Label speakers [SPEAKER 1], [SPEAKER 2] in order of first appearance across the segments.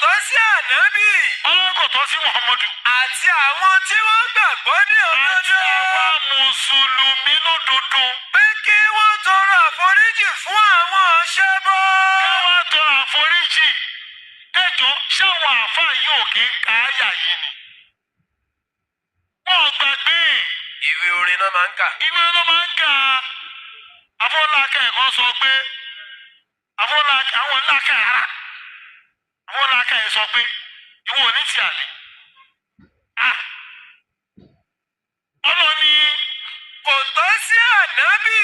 [SPEAKER 1] tọ́ sí ànábì
[SPEAKER 2] Ọlọ́run kò tọ́ sí Muhammadu.
[SPEAKER 1] àti àwọn tí wọ́n gbàgbọ́ ní
[SPEAKER 2] Àti
[SPEAKER 1] òdodo
[SPEAKER 2] àwa mùsùlùmí lódodo.
[SPEAKER 1] pé kí wọ́n tọrọ àforíjì fún àwọn ọ̀ṣẹbọ.
[SPEAKER 2] Káwá tọrọ àforíjì. Ẹjọ́ ṣáwọn àáfàá yóò kí ń ka àyà yìí ni. Wọ́n ò gbàgbé.
[SPEAKER 1] Ìwé orin náà máa ń kà.
[SPEAKER 2] Ìwé ló máa ń kà á. Afọlákẹ́ kan sọ pé Afọlákẹ́ àwọn ńlákẹ́ rárá. Afọlákẹ́ yẹn sọ pé ìwọ ò ní ti àlè. Ah! Ọlọ́ni
[SPEAKER 1] Kò tọ́ sí ànábì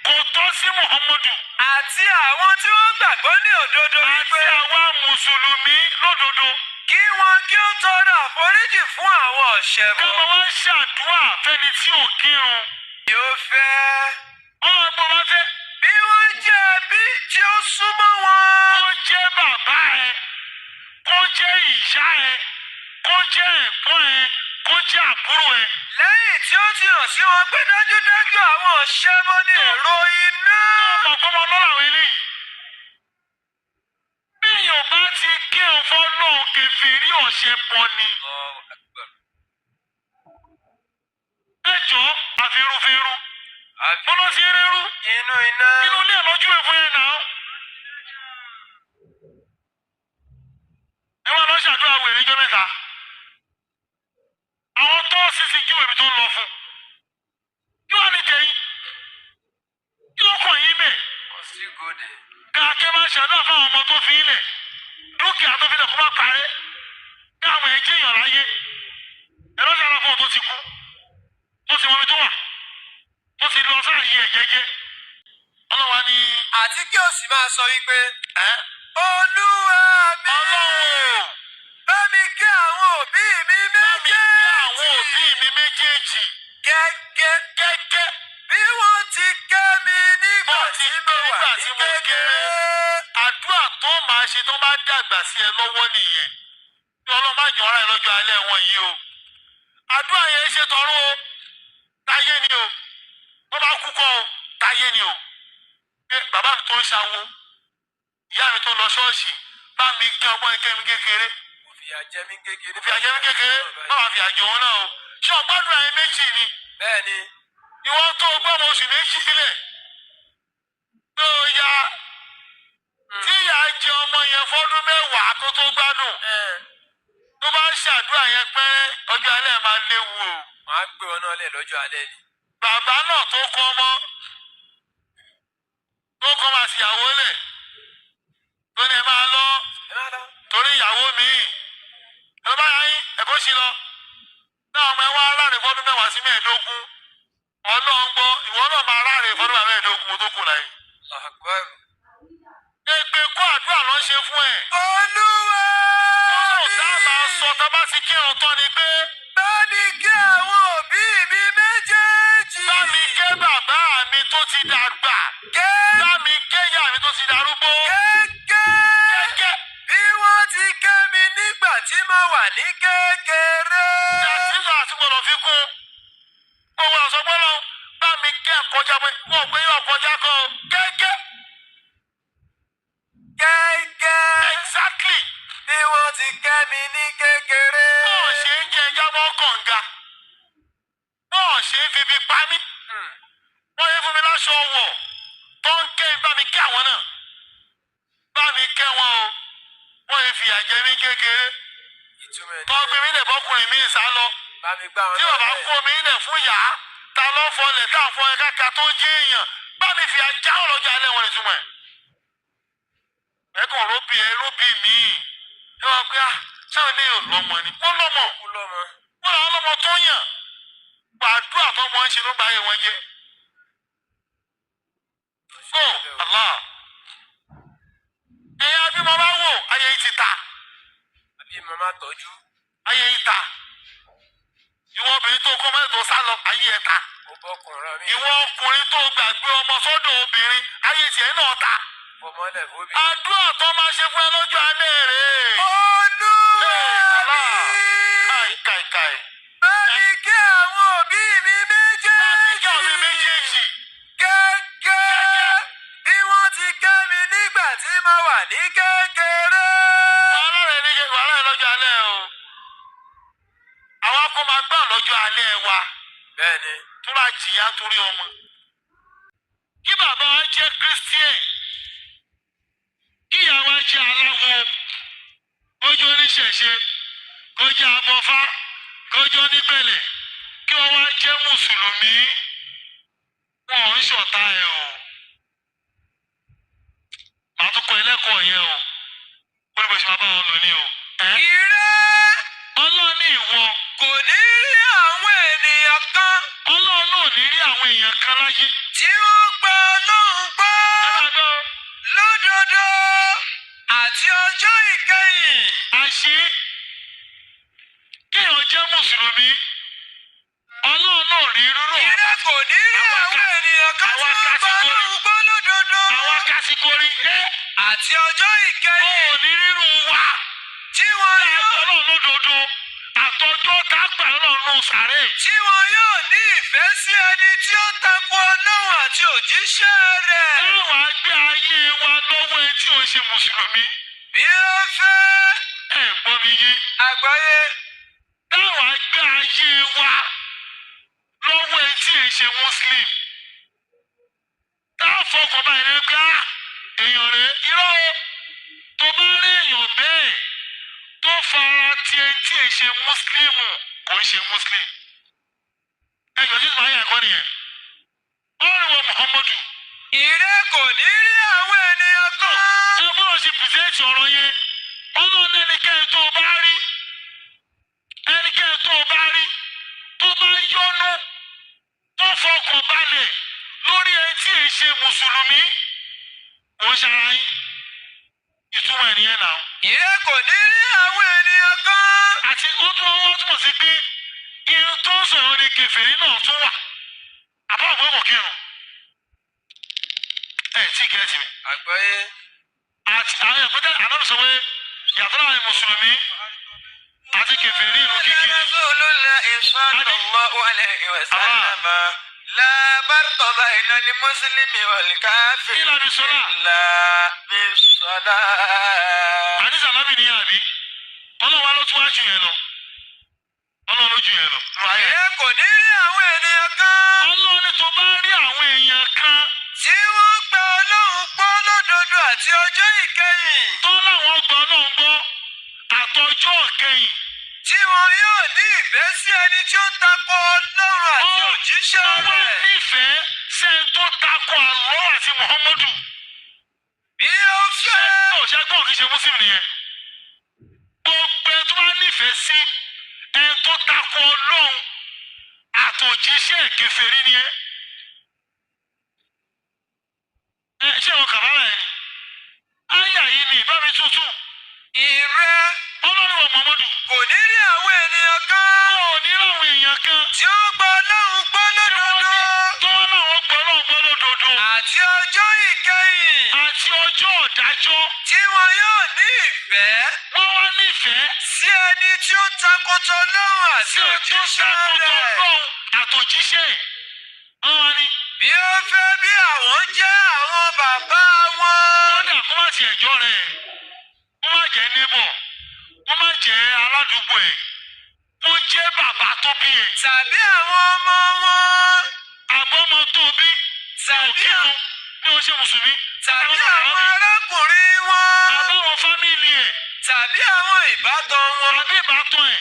[SPEAKER 2] kò tọ́ sí Muhammadu
[SPEAKER 1] àti àwọn tí wọ́n gbàgbọ́ ní òdodo
[SPEAKER 2] àti
[SPEAKER 1] wípé
[SPEAKER 2] àwa mùsùlùmí lódodo.
[SPEAKER 1] kí wọ́n kí ó tọrọ àforíjì fún àwọn ọ̀ṣẹbọ.
[SPEAKER 2] Ká máa wá ṣàdúrà fẹ́ni tí ò kírun.
[SPEAKER 1] Yóò fẹ́
[SPEAKER 2] Ọlọ́run gbọ́ bá fẹ́
[SPEAKER 1] bí wọ́n jẹ́ ẹbí tí ó súnmọ́ wọn.
[SPEAKER 2] kó jẹ́ bàbá ẹ, kó jẹ́ ìyá ẹ, kó jẹ́ ẹ̀gbọ́n ẹ, kó jẹ́ àbúrò ẹ.
[SPEAKER 1] Lẹ́yìn tí ó ti hàn sí wọn pé dájúdájú àwọn ọ̀ṣẹbọ ní èrò iná.
[SPEAKER 2] Ọ̀pọ̀ ọmọ lọ́la àwọn eléyìí. Bí èèyàn bá ti kírun fọ́lọ́run kèfèrí ọ̀ṣẹ̀ pọ̀ ni. Ẹ jọ̀ọ́ àfirúfirú. Bọ́lá ti rírú.
[SPEAKER 1] Inú iná.
[SPEAKER 2] Inú ilé ẹ̀ lọ́jú ẹ̀ fún yẹn náà. Ẹ wá lọ ṣàdúrà wèrè jọ mẹ́ta. Àwọn tó sì ti jíwèé ibi tó ń lọ fún. Kí wàá ní tẹ̀yìn? Kí ló kàn yín bẹ̀?
[SPEAKER 1] Ọ̀sìn gòdè.
[SPEAKER 2] Kàkẹ́ máa ṣàdúrà fáwọn ọmọ tó fi ilẹ̀. Dúkìá tó fi ilẹ̀ kó má parẹ́. Káwọn ẹ̀ jẹ́yàn láyé. Ẹ lọ ṣàdúrà fún ọ tó ti kú. Tó ti mọ ibi tó wà. Tó ti lọ sáàyè ẹ̀ jẹ́jẹ́. Ọlọ́wà ni
[SPEAKER 1] Àti kí o sì máa sọ wípé
[SPEAKER 2] ẹ́
[SPEAKER 1] Olúwa mi
[SPEAKER 2] Ọlọ́run o.
[SPEAKER 1] bá mi kí àwọn òbí mi
[SPEAKER 2] Bá mi kẹ́ àwọn
[SPEAKER 1] méjèèjì
[SPEAKER 2] òbí mi méjèèjì
[SPEAKER 1] gẹ́gẹ́
[SPEAKER 2] gẹ́gẹ́
[SPEAKER 1] bí wọ́n ti kẹ́ mi nígbà
[SPEAKER 2] Bọ́n ti
[SPEAKER 1] tí mo
[SPEAKER 2] kẹ́
[SPEAKER 1] wà
[SPEAKER 2] nígbà
[SPEAKER 1] ní
[SPEAKER 2] tí mo
[SPEAKER 1] kékeré.
[SPEAKER 2] Àdúrà tó máa ṣe tó bá dàgbà sí ẹ lọ́wọ́ nìyẹn. Bí Ọlọ́run má jọ̀ọ́ra ẹ lọ́jọ́ alẹ́ wọn yìí o. Àdúrà yẹn ṣe tọrún o. Táyé ni o. Wọ́n bá kú kọ́ o. Táyé ni o. Pé bàbá mi tó ń ṣawo, ìyá mi tó ń lọ ṣọ́ọ̀ṣì, bá mi kẹ́ ọgbọ́n ẹkẹ́ mi kékeré.
[SPEAKER 1] Kò fìyà jẹ mí kékeré.
[SPEAKER 2] Fìyà jẹ mí kékeré, má wàá fìyà jẹ òun náà o. Ṣé o gbàdúrà yẹn méjì ni?
[SPEAKER 1] Bẹ́ẹ̀ni,
[SPEAKER 2] Ìwọ tó o gbọ́ ọmọ oṣù méjì sílẹ̀ tó o ya tí ìyá jẹ ọmọ yẹn fọ́dún mẹ́wàá kó tó gbádùn tó bá ń ṣàdúrà yẹn pé ọjọ́ alẹ́ máa léwu o.
[SPEAKER 1] màá gbé wọn náà lẹ̀ lọ́jọ́ alẹ́ ni.
[SPEAKER 2] Bàbá náà tó kọ́ ọmọ tó kọ́ máa ṣìyàwó lẹ̀ tó ní ẹ máa lọ
[SPEAKER 1] Ẹ má lọ.
[SPEAKER 2] torí ìyàwó mi ẹ bá yà yín ẹ̀kọ́ sí lọ náà ọmọ ẹ wá ráre fọ́dún mẹ́wàá sí mẹ́ẹ̀ẹ́dógún Ọlọ́run gbọ́ ìwọ náà máa ráre fọ́dún mẹ́ẹ̀ẹ́dógún tó kù láyé.
[SPEAKER 1] Allahu Akbar.
[SPEAKER 2] Èpè kó àdúrà ló ń ṣe fún ẹ.
[SPEAKER 1] Olúwa
[SPEAKER 2] Ọlọ́run
[SPEAKER 1] mi
[SPEAKER 2] tá a máa sọ tá a bá ti kírun tán ni pé
[SPEAKER 1] bá mi kí àwọn òbí mi méjèèjì.
[SPEAKER 2] bá mi kẹ́ bàbá mi tó ti dàgbà
[SPEAKER 1] Gẹ́
[SPEAKER 2] bá mi kẹ́ ìyá mi tó ti darúgbó.
[SPEAKER 1] gẹ́gẹ́
[SPEAKER 2] Gẹ́gẹ́
[SPEAKER 1] bí wọ́n ti kẹ́ mi nígbà tí mo wà ní kékeré.
[SPEAKER 2] àtìgbà àti gbọ́dọ̀ fi kún. Gbogbo àṣọ gbọ́dọ̀ bá mi kẹ́ kọjá pé wọ́n pé yóò kọjá kan o. Gẹ́gẹ́
[SPEAKER 1] Gẹ́gẹ́
[SPEAKER 2] exactly
[SPEAKER 1] bí wọ́n ti kẹ́ mi ní kékeré.
[SPEAKER 2] bọ́ọ̀ ṣe ń jẹ jábọ́ kànga. Bọ́ọ̀ ṣe ń fi fi pa mí. Wọ́n yẹ fún mi láṣọ wọ̀ tó ń kẹ́ bá mi kẹ́ àwọn náà. Bá mi kẹ́ wọn o. Wọ́n yẹ fìyà jẹ mí kékeré.
[SPEAKER 1] Ìtumọ̀ ẹ̀
[SPEAKER 2] Tọ́ gbé mi lẹ̀ bọ́kùnrin mi sá lọ.
[SPEAKER 1] bá mi gbá wọn
[SPEAKER 2] Tí
[SPEAKER 1] náà
[SPEAKER 2] bàbá
[SPEAKER 1] lẹ̀.
[SPEAKER 2] kó mi lẹ̀ fún yá, ta ló fọlẹ̀ tá à ń fọ ẹ káka tó jẹ́ èèyàn. Bá mi fìyà já ọ̀lọ́jà alẹ́ wọn lè túmọ̀ ẹ̀. Ẹ̀kọ́ róbì ẹ róbì mi. Ẹ wá pé ah sáwọn ilé yóò lọ́mọ ni. Wọ́n lọ́mọ.
[SPEAKER 1] Kú lọ́mọ.
[SPEAKER 2] Wọ́n làwọn lọ́mọ tó yàn. Gbàdúrà tó mọ̀ ń ṣe ló ń ba ayé wọn jẹ́. Oh Allah. Ẹ̀yin abímọ bá wò ayé yìí ti ta.
[SPEAKER 1] Àbí màmá tọ́jú.
[SPEAKER 2] Ayé yìí ta. Ìwọ obìnrin tó kọ́ mọ́tò tó sá lọ ayé ẹ̀ ta.
[SPEAKER 1] Mo bọ́kùnrin mi.
[SPEAKER 2] Ìwọ ọkùnrin tó gbàgbé ọmọ sọ́dọ̀ obìnrin ayé tiẹ̀ náà ta.
[SPEAKER 1] Fọmọlẹ̀ fóbi.
[SPEAKER 2] Àdúrà tó máa ṣe fún ẹ lọ́jọ́ alẹ́ rèé.
[SPEAKER 1] Olúwa
[SPEAKER 2] Allah.
[SPEAKER 1] mi
[SPEAKER 2] Káì káì káì.
[SPEAKER 1] bá mi kí àwọn òbí mi
[SPEAKER 2] Ìjà mi
[SPEAKER 1] méjèèjì.
[SPEAKER 2] méjèèjì.
[SPEAKER 1] Gẹ́gẹ́ bí wọ́n ti kẹ́ mi nígbà tí mo wà ní kékeré.
[SPEAKER 2] Wàhálà rẹ̀ ní jìyà torí ọmọ. Kí bàbá wa jẹ́ Christian, kí ìyá wa jẹ́ aláwo, kójú oníṣẹ̀ṣe, kó jẹ́ abọ́fá, kójú onígbẹ̀lẹ̀, kí wọ́n wá jẹ́ mùsùlùmí, wọn ò ń ṣọ̀tá ẹ̀ o. Màá tún kọ́ ẹlẹ́kọ̀ọ́ yẹn o. Ó ní bó ṣe máa bá wọn lò ní o.
[SPEAKER 1] Ìrẹ́
[SPEAKER 2] Ọlọ́run ní ìwọ.
[SPEAKER 1] Kò ní rí àwọn ènìyàn kan.
[SPEAKER 2] Ọlọ́run náà ní rí àwọn èèyàn kan láyé.
[SPEAKER 1] Tí wọ́n gba Ọlọ́run gbọ́.
[SPEAKER 2] Ẹ máa gbọ́.
[SPEAKER 1] Lódodo àti ọjọ́ ìkẹyìn.
[SPEAKER 2] Àṣé kéèyàn jẹ́ mùsùlùmí, Ọlọ́run náà rí rírò.
[SPEAKER 1] Ìrẹ́ kò ní rí àwọn ènìyàn kan tí wọ́n gba Ọlọ́run gbọ́ lódodo.
[SPEAKER 2] Àwa kásíkórí ẹ́.
[SPEAKER 1] Àti ọjọ́ ìkẹyìn.
[SPEAKER 2] Ó ní rírun wa.
[SPEAKER 1] Tí wọ́n yóò.
[SPEAKER 2] Ọlọ́run lódodo àtọjọ́ tá a gbà lọ́nà sàré.
[SPEAKER 1] Tí wọn yóò ní ìfẹ́ sí ẹni tí ó tako Ọlọ́run àti òjíṣẹ́ rẹ̀.
[SPEAKER 2] Táwọn àgbé ayé wa lọ́wọ́ ẹ tí ò ń ṣe mùsùlùmí.
[SPEAKER 1] Bí ó fẹ́.
[SPEAKER 2] Ẹ gbọ́ mi yé.
[SPEAKER 1] Àgbáyé.
[SPEAKER 2] Táwọn àgbé ayé wa lọ́wọ́ ẹ tí ò ń ṣe muslim. Táwọn fọkàn báyìí ní pé èèyàn rẹ̀ irọ́ o. Tó bá rí èèyàn bẹ́ẹ̀ tó fara ti ẹni tí ì ṣe mùsùlùmù kò ń ṣe muslim. Ẹjọ́ tí màá yà ẹ̀kọ́ nìyẹn. Ọ̀rọ̀ wọ Muhammadu.
[SPEAKER 1] Ìrẹ́ kò ní rí àwọn ènìyàn kan.
[SPEAKER 2] Ẹ bọ́lá ṣe pìrìsẹ́ǹtì ọ̀rọ̀ yẹn. Ọlọ́run ẹnikẹ́ni tó bá rí, ẹnikẹ́ni tó bá rí, tó bá yọ́nú, tó fọkàn balẹ̀ lórí ẹni tí ì ṣe mùsùlùmí, kò ń ṣara yín. Ìtumọ̀ ènìyàn náà.
[SPEAKER 1] Ìrẹ́ kò ní rí àwọn ènìyàn kan.
[SPEAKER 2] Àti ó tún wọ́n túmọ̀ sí pé irun tó ń sọ̀rọ̀ ni kèfèrí náà tún wà. Àbá ògbó kò kírun. Ẹ tí gẹ̀ẹ́sì mi.
[SPEAKER 1] Àgbáyé.
[SPEAKER 2] Àti àwọn ẹ̀kọ́ tẹ́ àná sọ pé yàtọ̀ láàrin mùsùlùmí àti kèfèrí irun kíkí ni.
[SPEAKER 1] Rasulullahi sallallahu alayhi wa sallam. La farqa bayna al-muslimi wal-kafiri.
[SPEAKER 2] Illa bis-salah.
[SPEAKER 1] Illa bis-salah.
[SPEAKER 2] Àdìsá lábì ní àbí. Ọlọ́run wa ló tún wá jù yẹn lọ. Ọlọ́run ló jù yẹn lọ.
[SPEAKER 1] Ìrẹ́ kò ní rí àwọn ènìyàn kan.
[SPEAKER 2] Ọlọ́run ní tó bá rí àwọn èèyàn kan.
[SPEAKER 1] Tí wọ́n gba Ọlọ́run gbọ́ lódodo àti ọjọ́ ìkẹyìn.
[SPEAKER 2] Tó láwọn gba Ọlọ́run gbọ́ àtọjọ́ ìkẹyìn.
[SPEAKER 1] Tí wọn yóò ní ìfẹ́ sí ẹni tí ó tako Ọlọ́run àti òjíṣẹ́ rẹ̀.
[SPEAKER 2] Wọ́n nífẹ̀ẹ́ sẹ́ni tó tako Allah àti Muhammadu.
[SPEAKER 1] Bí ó fẹ́.
[SPEAKER 2] Ṣé gbọ́n kì í ṣe Muslim nìyẹn? Gbogbo ẹ tó bá nífẹ̀ẹ́ sí ẹni tó tako Ọlọ́run àtòjíṣẹ́ kèfèrí ni ẹ. Ẹ ṣé ìwọ kàbára ẹ ni? Áyà yìí ni ìbámi tuntun.
[SPEAKER 1] Ìrẹ́.
[SPEAKER 2] Ọlọ́run wọ Muhammadu.
[SPEAKER 1] Kò ní rí àwọn ènìyàn kan.
[SPEAKER 2] Kò ní rí àwọn èèyàn kan.
[SPEAKER 1] Tí ó gba Ọlọ́run gbọ́ lódodo.
[SPEAKER 2] Tó wọ́n láwọn gbọ́ Ọlọ́run gbọ́ lódodo.
[SPEAKER 1] Àti ọjọ́ ìkẹyìn.
[SPEAKER 2] Àti ọjọ́ ọ̀dájọ́.
[SPEAKER 1] Tí wọn yóò ní ìfẹ́.
[SPEAKER 2] Wọ́n wá nífẹ̀ẹ́.
[SPEAKER 1] Sí ẹni tí ó takotọ Ọlọ́run àti òjíṣẹ́ rẹ̀.
[SPEAKER 2] Sí ẹni tó takotọ Ọlọ́run àtòjíṣẹ́. Wọ́n wá ní.
[SPEAKER 1] Bí ó fẹ́ bí àwọn jẹ́ àwọn bàbá wọn.
[SPEAKER 2] Kódà kó má tiẹ̀ jọ́ rẹ̀. Kó má jẹ́ neighbor. Kó má jẹ́ aládùúgbò ẹ̀. Kó jẹ́ bàbá tó bí ẹ̀.
[SPEAKER 1] Tàbí àwọn ọmọ wọn.
[SPEAKER 2] Àbọ̀mọ tó bí.
[SPEAKER 1] Tàbí
[SPEAKER 2] àwọn. Bí o ṣe mùsùlùmí.
[SPEAKER 1] Tàbí àwọn arákùnrin wọn.
[SPEAKER 2] Àbáwọn fámìlì ẹ̀.
[SPEAKER 1] Tàbí àwọn ìbátan wọn.
[SPEAKER 2] Tàbí ìbátan ẹ̀.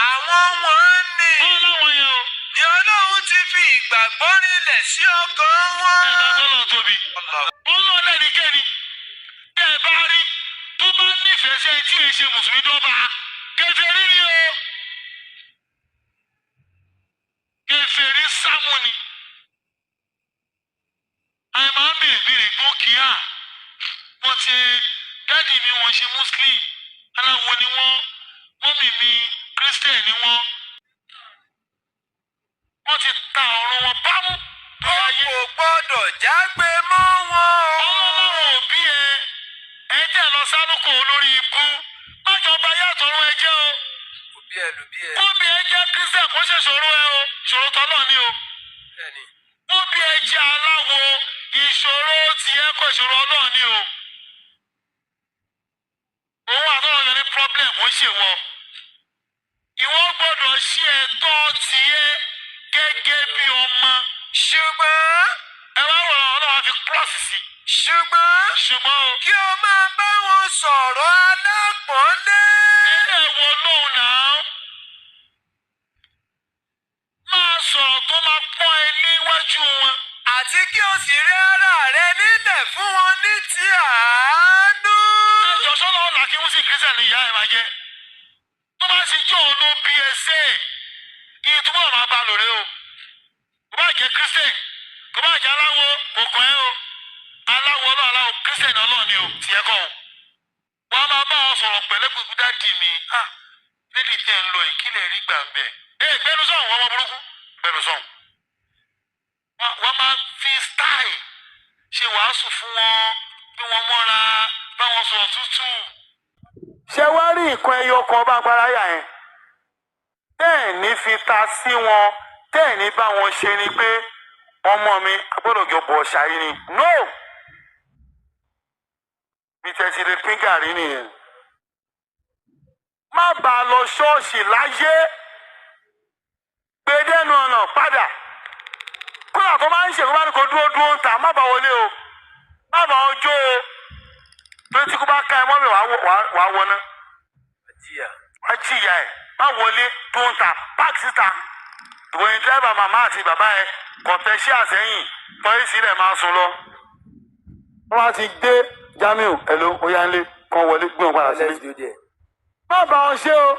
[SPEAKER 1] Àwọn wọn ni.
[SPEAKER 2] Wọ́n láwọn yẹn o.
[SPEAKER 1] Ni Ọlọ́run ti fi ìgbàgbọ́ rinlẹ̀ sí ọkàn wọn.
[SPEAKER 2] Ẹ bá gbọ́dọ̀ tóbi. Ọlọ́run lẹ́nikẹ́ni. Tẹ́ ẹ bá rí tó bá nífẹ̀ẹ́ sí ẹni tí èyí ṣe mùsùlùmí dọ́ba. Kèfèrí ni o. Kèfèrí sámú ni. Àyè máa ń bèèrè bèèrè gòkìá. Wọ́n ti dádì mi wọ́n ṣe Muslim. Aláwo ni wọ́n. Mọ́mì mi Christian ni wọ́n. Wọ́n ti ta ọ̀rọ̀ wọn bámú.
[SPEAKER 1] Ó kò gbọ́dọ̀ jágbe mọ́ wọn.
[SPEAKER 2] Ọlọ́run òbí ẹ. Ẹ jẹ́ lọ sálùkò olórí ibú. Májọba yàtọ̀ ọ̀run ẹ jẹ́ o.
[SPEAKER 1] Òbí ẹ lòbí ẹ.
[SPEAKER 2] Kóbi ẹ jẹ́ Christian kó ṣe ṣòro ẹ o. Ìṣòro tọ́lọ́ ni o.
[SPEAKER 1] Bẹ́ẹ̀ni.
[SPEAKER 2] Kóbi ẹ jẹ́ aláwo. Ìṣòro tiẹ̀ kọ́ ìṣòro Ọlọ́run ni o. Òun àtọ́rọ̀ yẹn ní problem ó ṣe wọ. Ìwọ gbọ́dọ̀ ṣe ẹ̀tọ́ tiẹ̀ gẹ́gẹ́ bí ọmọ
[SPEAKER 1] Ṣùgbọ́n
[SPEAKER 2] Ẹ wá wọ̀rọ̀ Ọlọ́run fi cross sí.
[SPEAKER 1] Ṣùgbọ́n
[SPEAKER 2] Ṣùgbọ́n o.
[SPEAKER 1] kí o máa bá wọn sọ̀rọ̀ alápọ̀nlé.
[SPEAKER 2] Ẹ wo lóhùn náà. Máa sọ̀rọ̀ tó máa pọ́n ẹ níwájú wọn.
[SPEAKER 1] Àti kí o sì rẹ ara rẹ nílẹ̀ fún wọn ní ti àánú.
[SPEAKER 2] Ẹjọ́ sọ́nà ọ̀nà kí wọ́n sì kírísẹ̀ ní ìyá ẹ̀ máa jẹ́. Tó bá sì jẹ́ òun ló bí ẹsẹ̀ kí n túbọ̀ máa bá lòrè o. Kò bá jẹ́ kírísẹ̀, kò bá jẹ́ aláwo, kò kàn ẹ́ o. Aláwo ọlọ́run, aláwo kírísẹ̀ ní Ọlọ́run ni o, tiẹ̀ kọ́ o. Wọ́n á máa bá wọn sọ̀rọ̀ pẹ̀lẹ́ pẹ̀lú daddy mi. Ah, lédi tẹ́ ń lọ ìkílẹ̀ rí gbà ń bẹ̀. Ẹ gbẹ́nu sọ̀hún, ọmọ burúkú, gbẹ́nu sọ̀hún. Wọ́n máa fi style ṣe wàásù fún wọn, bí wọ́n mọ́ra, bá wọn sọ̀rọ̀ tútù. Ṣé wá rí nǹkan ẹyọ kan bá agbára yà yẹn tẹ́ẹ̀ ní fi ta sí wọn, tẹ́ẹ̀ ní bá wọn ṣe ni pé ọmọ mi a gbọ́dọ̀ jọ bọ̀ ṣáyé ni? No, bí tẹ́ ti lè pín gàrí nìyẹn. Má bàa lọ ṣọ́ọ̀ṣì láyé, gbẹdẹ́nu ọ̀nà padà. Kódà tó máa ń ṣe kó bá ní kó dúró dúró ń ta, má bàa wọlé o, má bàa ọjọ́ o, tó tí kò bá ká ẹ mọ́ mi, wàá wọná, wàá jìyà ẹ̀. Má wọlé, tó ń ta páàkì síta. Ìwòyìn dírẹ́bà màmá àti bàbá ẹ kọ̀tẹ́ sí àsẹ́yìn tọ́yì sílẹ̀, máa sùn lọ. Wọ́n bá ti dé Jamiu, ẹ̀ló, oyanlé kan wọlé, gbé wọn padà sílé. Má bá wọn ṣe o.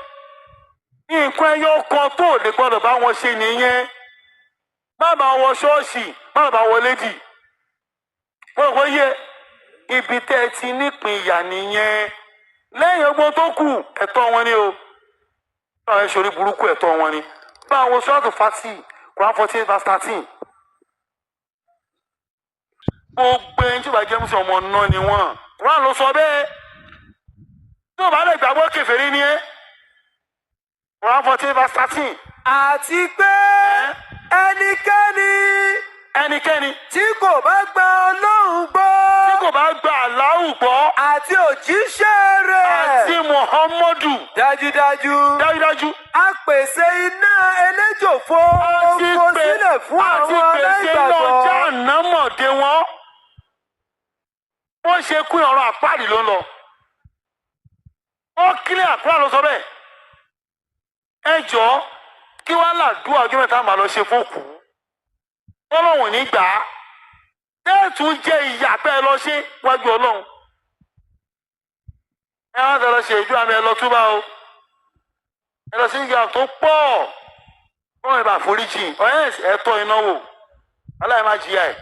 [SPEAKER 2] Nǹkan ẹyọ kan tó lè gbọ́dọ̀ bá wọn ṣe nìyẹn. Má bá wọn ṣọ́ọ̀ṣì, má bá wọn lédì. Wọ́n kò yẹ ibi tẹ́ ẹ ti nípìn ìyà nìyẹn. Lẹ́yìn ọgbọ́n tó kù, ẹ̀tọ́ wọn ni o. Báwọn ẹ ṣe orí burúkú, ẹ̀tọ́ wọn ni. Báwọn sọ́ọ̀tù fásì, Quran 48 verse 13. Gbogbo ẹni tí ó bá jẹ́ mùsùlùmí, ọmọ náà ni wọ́n. Quran ló sọ bẹ́ẹ̀. Tí o bá lè gbàgbọ́, kèfèrí ni ẹ́. Quran 48 verse 13.
[SPEAKER 1] Àti pé ẹnikẹ́ni
[SPEAKER 2] Ẹnikẹ́ni
[SPEAKER 1] tí kò bá gba Ọlọ́run gbọ́
[SPEAKER 2] tí kò bá gba Aláhù gbọ́
[SPEAKER 1] àti òjíṣẹ́ rẹ̀
[SPEAKER 2] àti Muhammadu,
[SPEAKER 1] dájúdájú
[SPEAKER 2] dájúdájú
[SPEAKER 1] a pèsè iná eléjòfó
[SPEAKER 2] àti
[SPEAKER 1] fo
[SPEAKER 2] pè
[SPEAKER 1] sílẹ̀ fún
[SPEAKER 2] àti
[SPEAKER 1] àwọn
[SPEAKER 2] pèsè iná
[SPEAKER 1] aláìgbàgbọ́.
[SPEAKER 2] Jahannama dè wọ́n. Wọ́n ṣe kú, ọ̀rọ̀ àpáàdì ló ń lọ. Ó kílẹ̀, àkúrà ló sọ bẹ́ẹ̀. Ẹ jọ̀ọ́, kí wàá làdúrà ọjọ́ mẹ́ta máa lọ ṣe fókù Ọlọ́run ní gbà á, tẹ́ẹ̀tù jẹ́ ìyà pẹ́ ẹ lọ ṣe wájú Ọlọ́run. Ẹ wá fẹ́ lọ ṣe ìjú àmì, ẹ lọ túbà o, ẹ lọ sí ìyà tó pọ̀, wọ́n ìbá foríjì ọ̀hẹ́n ẹ̀tọ́ iná wò aláì má jìyà ẹ̀.